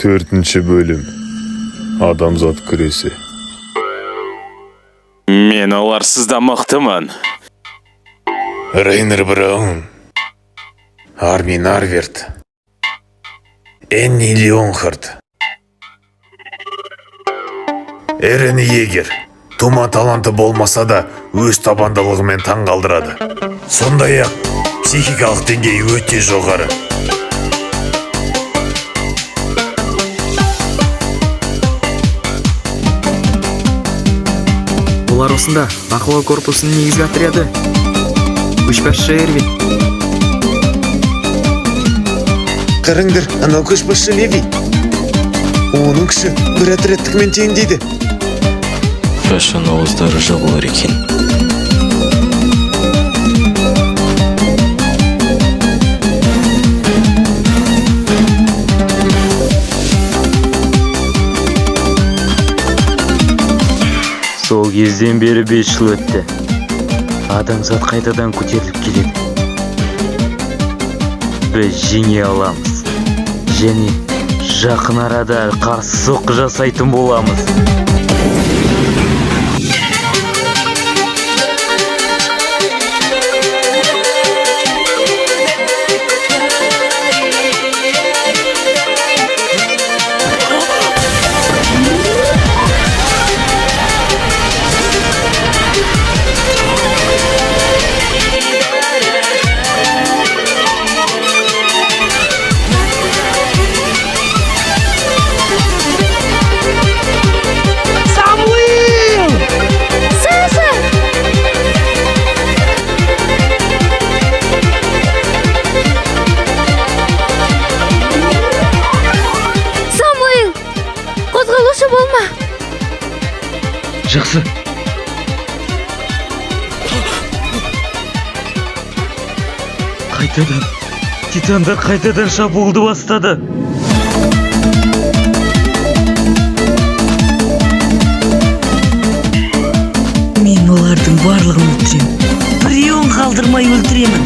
Төртінші бөлім. Адамзат күресі. Мен оларсыз да мықтымын. Рейнер Браун. Армин Арверт. Энни Леонхард. Эрен Егер. Тума таланты болмаса да өз табандылығымен таңғалдырады. Сондай-ақ психикалық деңгейі өте жоғары. Олар осында, бақылау корпусының негізгі отряды. Көшбасшы Эрвин. Қараңдар, анау көшбасшы Леви. Оның күші бір отрядтікімен тең дейді. Қашан ауыздары жабылар екен? Сол кезден бері 5 жыл өтті. Адамзат қайтадан көтеріліп келеді. Біз жеңе аламыз. Және жақын арада қарсы соққы жасайтын боламыз. Саша! Самуил! Қозғалушы болма! Жақсы. Қайтадан. Титандар қайтадан шабуылды бастады. Мен олардың барлығын өлтіремін. Біреуін қалдырмай өлтіремін.